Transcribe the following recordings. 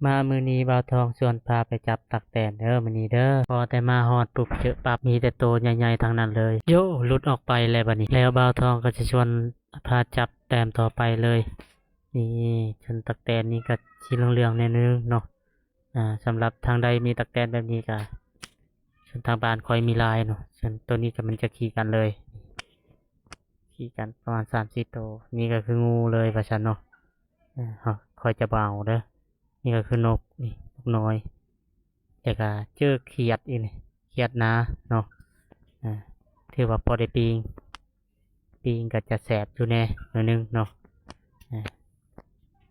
ມາມື້ນີ້ບ່າວທອງຊວນພາໄປຈັບຕັກແຕນເດີມື້ນີ້ເດີ. ພໍແຕ່ມາຮອດປຸບເຈີປັບ ມີແຕ່ໂຕໃຫຍ່ໆທັງນັ້ນເລີຍ. ໂຢ ຫຼຸດອອກໄປແລ້ວບັດນີ້. ແລ້ວບ່າວທອງກໍຈະຊວນພາຈັບແຕ້ມຕໍ່ໄປເລີຍ. ນີ້ ຊົນຕັກແຕນນີ້ກໍສີເຫຼືອງໆແດ່ໜຶ່ງເນາະ. ອ່າ ສຳລັບທາງໃດມີຕັກແຕນແບບນີ້ກໍ ຊົນທາງບ້ານຂ້ອຍມີຫຼາຍເນາະ. ສ່ວນໂຕນີ້ກໍມັນຈະຂີ້ກັນເລີຍ ຂີ້ກັນປະມານສາມສີ່ໂຕ. ນີ້ກໍຄືງູເລີຍວ່າຊັ້ນເນາະ. ເອີ ຂ້ອຍຈະບໍ່ເອົາເດີ. ນີ້ກໍຄືນົກ ນີ້ນົກນ້ອຍ. ແລ້ວກໍເຈີຂຽດອີກນີ້ ຂຽດນາເນາະ. ອ່າ ຖືວ່າພໍໄດ້ປີ້ງ ປີ້ງກໍຈະແຊບຢູ່ແດ່ໜ້ອຍໜຶ່ງເນາະ. ອ່າ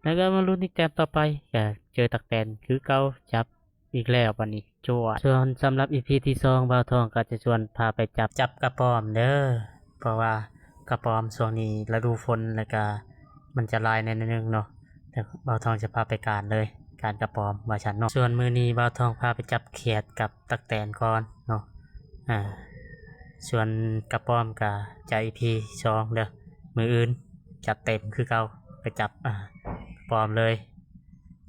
ແລ້ວກໍມາລຸ້ນອີກແຕ້ມຕໍ່ໄປ ກໍເຈີຕັກແຕນຄືເກົ່າ ຈັບອີກແລ້ວບັດນີ້ ຈົວດ. ສ່ວນສຳລັບອີພີທີສອງ ບ່າວທອງກໍຈະຊວນພາໄປຈັບ ຈັບກະປອມເດີ. ເພາະວ່າກະປອມຊ່ວງນີ້ລະດູຝົນ ແລ້ວກະມັນຈະຫຼາຍແດ່ໜ້ອຍໜຶ່ງເນາະ. ແຕ່ບ່າວທອງຈະພາໄປການເລີຍ ການກະປອມວ່າຊັ້ນເນາະ. ສ່ວນມື້ນີ້ບ່າວທອງພາໄປຈັບຂຽດກັບຕັກແຕນກ່ອນເນາະ. ອ່າ ສ່ວນກະປອມກະຈະອີພີສອງເດີ. ມື້ອື່ນຈັດເຕັມຄືເກົ່າ ໄປຈັບ ອ່າ ກະປອມເລີຍ.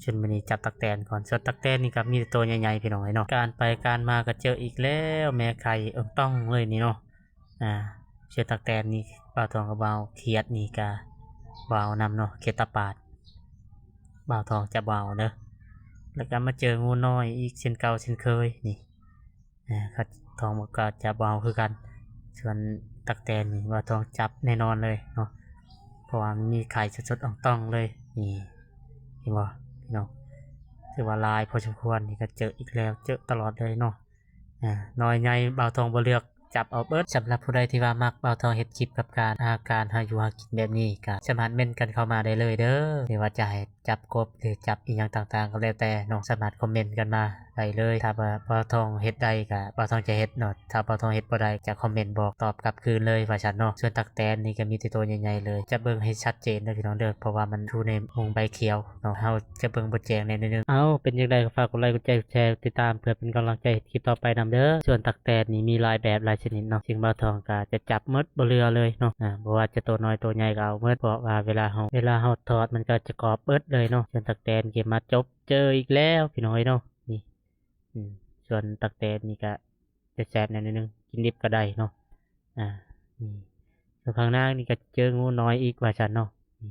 ສ່ວນມື້ນີ້ຈັບຕັກແຕນກ່ອນ. ສ່ວນຕັກແຕນນີ້ກໍມີແຕ່ໂຕໃຫຍ່ໆ ພີ່ນ້ອງເອີຍເນາະ. ການໄປການມາກໍເຈີອີກແລ້ວ ແມ່ໄຂ່ອອງຕ່ອງເລີຍນີ້ເນາະ. ອ່າ ສ່ວນຕັກແຕນນີ້ບ່າວທອງກໍບໍ່ເອົາ ຂຽດນີ້ກໍບໍ່ເອົານຳເນາະ ຂຽດຕາປາດ ບ່າວທອງຈະບໍ່ເອົາເດີ. ແລ້ວກໍມາເຈີງູນ້ອຍອີກເຊັ່ນເກົ່າເຊັ່ນເຄີຍນີ້ ອ່າ ທອງກໍຈະບໍ່ເອົາຄືກັນ. ສ່ວນຕັກແຕນນີ້ບ່າວທອງຈັບແນ່ນອນເລີຍເນາະ ເພາະວ່າມັນມີໄຂ່ສົດໆອອງຕ່ອງເລີຍ. ນີ້ ເຫັນບໍ່ພີ່ນ້ອງ ຖືວ່າຫຼາຍພໍສົມຄວນ. ນີ້ກໍເຈີອີກແລ້ວ ເຈີຕະຫຼອດເລີຍເນາະ. ອ່າ ນ້ອຍໃຫຍ່ບ່າວທອງບໍ່ເລືອກ ຈັບເອົາເບິດ. ສຳລັບຜູ້ໃດທີ່ວ່າມັກບ່າວທອງເຮັດຄລິບກັບການຫາການຫາຢູ່ຫາກິນແບບນີ້ ກໍສາມາດເມັ້ນກັນເຂົ້າມາໄດ້ເລີຍເດີ. ຫຼືວ່າຈະໃຫ້ຈັບກົບ ຫຼືຈັບອີ່ຫຍັງຕ່າງໆກໍແລ້ວແຕ່ເນາະ ສາມາດຄອມເມັນກັນມາໄດ້ເລີຍ. ຖ້າວ່າບ່າວທອງເຮັດໄດ້ກໍບ່າວທອງຈະເຮັດເນາະ ຖ້າບ່າວທອງເຮັດບໍ່ໄດ້ຈະຄອມເມັນບອກຕອບກັບຄືນເລີຍວ່າຊັ້ນເນາະ. ສ່ວນຕັກແຕນນີ້ກໍມີແຕ່ໂຕໃຫຍ່ໆເລີຍ. ຈະເບິ່ງໃຫ້ຊັດເຈນເດີພີ່ນ້ອງເດີ ເພາະວ່າມັນຢູ່ໃນມຸງໃບຂຽວເນາະ ເຮົາຈະເບິ່ງບໍ່ແຈ້ງແດ່ໜ້ອຍໜຶ່ງ. ເອົາ ເປັນຈັ່ງໃດກໍຝາກກົດໄລ ກົດແຊ ກົດຕິດຕາມ ເພື່ອເປັນກຳລັງໃຈເຮັດຄລິບຕໍ່ໄປນຳເດີ. ສ່ວນຕັກແຕນນີ້ມີຫຼາຍແບບຫຼາຍຊະນິດເນາະ ຊຶ່ງບ່າວທອງກໍຈະຈັບໝົດບໍ່ເຫຼືອເລີຍເນາະ. ອ່າ ບໍ່ວ່າຈະໂຕນ້ອຍໂຕໃຫຍ່ກໍເອົາໝົດ ເພາະວ່າເວລາເຮົາ ເວລາເຮົາທອດມັນກໍຈະກອບເບິດເລີຍເນາະ. ສ່ວນຕັກແຕນກໍມາຈົບເຈີອີກແລ້ວພີ່ນ້ອງເອີຍເນາະ. ນີ້ ອືມ ສ່ວນຕັກແຕນນີ້ກໍຈະແຊບແດ່ໜ້ອຍໜຶ່ງ ກິນດິບກໍໄດ້ເນາະ. ອ່າ ນີ້ ສ່ວນຂ້າງນາງນີ້ກໍເຈີງູນ້ອຍອີກວ່າຊັ້ນເນາະ. ນີ້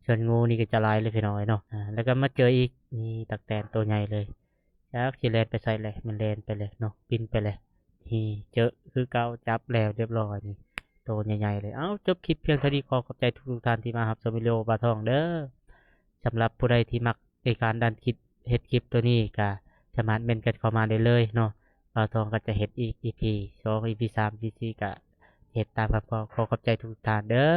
ສ່ວນງູນີ້ກໍຈະຫຼາຍເລີຍພີ່ນ້ອງເອີຍເນາະ. ອ່າ ແລ້ວກໍມາເຈີອີກ ນີ້ ຕັກແຕນໂຕໃຫຍ່ເລີຍ ຈັກຊິແລ່ນໄປໃສແຫຼະ ມັນແລ່ນໄປແລ້ວເນາະ ບິນໄປແລ້ວ. ນີ້ ເຈີຄືເກົ່າ ຈັບແລ້ວຮຽບຮ້ອຍ ນີ້ ໂຕໃຫຍ່ໆເລີຍ. ເອົ້າ ຈົບຄລິບພຽງເທົ່ານີ້ ຂໍຂອບໃຈທຸກໆທ່ານທີ່ມາຮັບຊົມວິດີໂອບ່າວທອງເດີ. ສຳລັບຜູ້ໃດທີ່ມັກໃນການດັນຄລິບ ເຮັດຄລິບໂຕນີ້ ກໍສາມາດເມັ້ນກັນເຂົ້າມາໄດ້ເລີຍເນາະ. ບ່າວທອງກໍຈະເຮັດອີກ ອີພີສອງ ອີພີສາມ ອີພີສີ່ ກໍເຮັດຕາມຄຳຂໍ. ຂໍຂອບໃຈທຸກໆທ່ານເດີ.